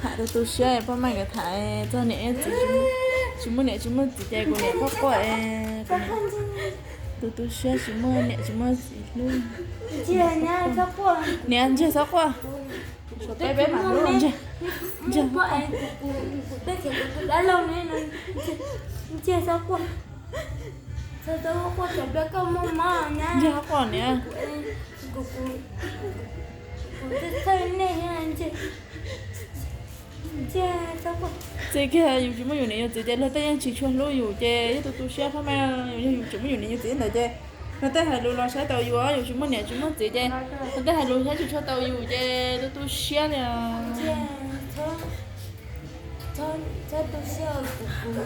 Tham tu tu siab, poj mej nkawd tham txog niam txiv, tsis muaj niam tsis muaj txiv ces kuv niam quaj quaj, kuv niam tu tu siab tsis muaj niam tsis muaj txiv hlub. Niam ntsiag txhob quaj, peb peb mam hlub ntsiag, ntsiag txhob quaj. Ntsiag txhob quaj niam. Txij kiag yus tsis muaj yus niam yus txiv ces luag tej yeej tsis tshua hlub yus ces yeej tu tu siab pab mej. Yog yus tsis muaj yus niam yus txiv ntawd ces luag tej hais lus los saib tau yus, yus tsis muaj niam tsis muaj txiv ces luag tej hais lus saib tsis tshua tau yus ces tu tu siab li. Txhob tu siab, kuv, kuv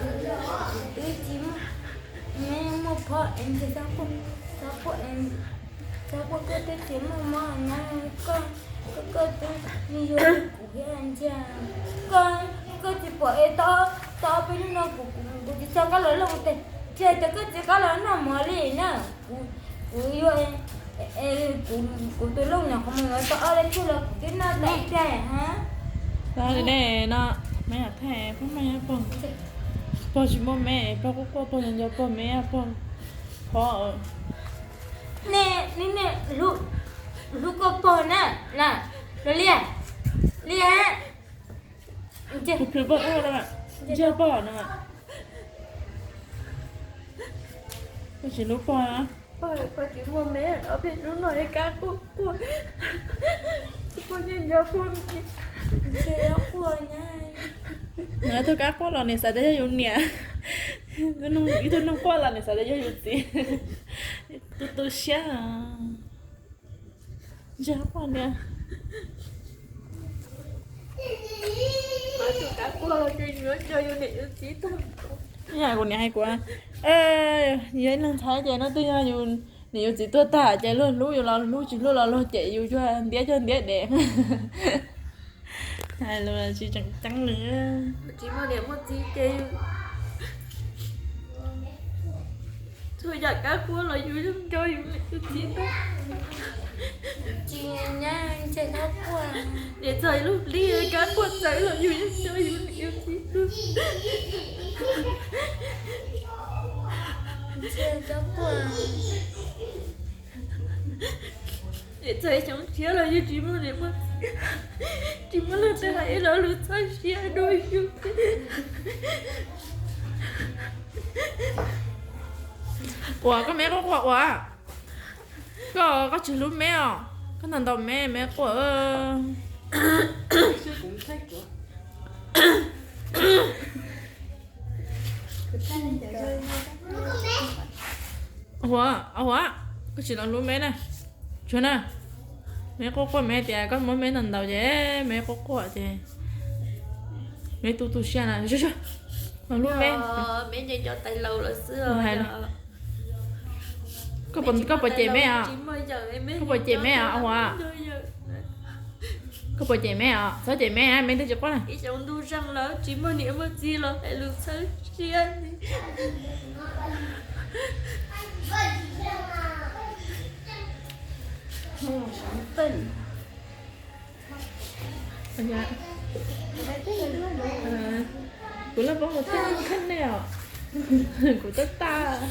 twb tsis muaj, muaj phom es ntshe txhob quaj, txhob quaj, txhob quaj, koj twb tsis muaj mob na, koj, koj, koj twb yuav kuv thiab ntshe koj, koj tsis pom es tau, tau peb hnub no kuv, kuv, kuv tsis tso koj los loj tes, ntshe tias koj tsis koj los noj mov li na. Kuv, kuv yuav, kuv, kuv tus looj nyuam qhuav mus yuav tau ob lub tshuaj los kuv twb noj tau ib pliag ha. Tag li ne no, mej yam thaij pab mej pog, pog tsis muaj me, pog quaj quaj, pog nco nco pog me, pog phob. Nej, nej, nej hlub koj pog na, na, los liaj, liaj. Plhws plhws pog ub no, ntsiag pog no. Koj tsis hlub pog na. Pog, pog tsis muaj me, ob peb hnub no es kab quaj quaj, pog nco nco pog me. Nws tug kab quaj los niam xav tias yog yus niam, ib tug noog quaj los niam xav tias yog yus txiv. Tu tu siab. Ntsiag quaj niam. Yog kuv niam hais kuv, yog ib leeg ntxhais ces hnub twg yog yus niam yus txiv tuag tag ces luag hlub yus los hlub, tsis hlub los luag cem yus cuag ntiab cuag ntiab dev. Hais lus tsis tseem ceeb li. Tsis muaj niam muaj txiv ces txhua yam kab quaj los yus yeej nco yus niam yus txiv ntag. Tsis nyab ntshe kab quaj, niam txog lub hlib kab quaj txawv los yus yeej nco yus niam yus txiv ntag. Ntshe kab quaj. Niam txog xyoo tshiab los yus tsis muaj niam muaj txiv, tsis muaj leej twg hais ib lo lus txhawb siab dua yus. Ua koj me quaj quaj ua, koj, koj tsis hlub me os, koj ntaus ntaus me, me quaj. Huav, huav, koj tsis tau hlub me na. Tsuag na, me quaj quaj, me tias koj muab me ntaus ntaus ces me quaj quaj ces me tu tu siab na. Hlub me, me nco nco tais laus lawm xwb. Koj puas cem me os? Koj puas cem me os huav? Koj puas cem me os? Txhob cem me, me twb tsis quaj na. Ib xyoo ntuj zeeg los tsis muaj niam muaj txiv los hais lus txhawb siab. Kuv laj poob kuv tej khab nej os, kuv tab tag.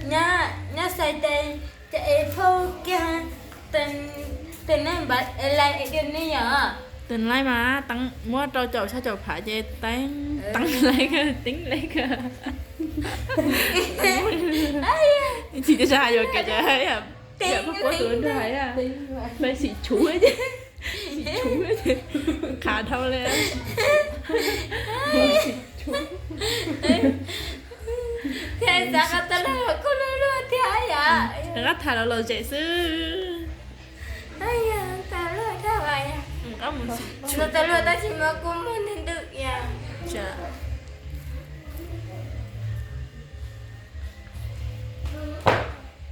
Nyob, nyob xais tes, ces es phauj kiag, tes nej npam es lais es tias nej yom. Tes lais mas teeb muab rau caum xya caum phav ces teeb, teeb lais kawg, teeb lais kawg. Tsis teb sab hais yuav kev ces hais, yam pab puab tus nrog hais, lais xim tshuv ces, xim tshuv ces, qhav dhau li. Thiab xav qab tau luag kuj luag luag thiab yom. Qab tham los lom zem xwb. Tau luag tab, tau luag tab sis mas kuj muaj ntwg ntwg yom.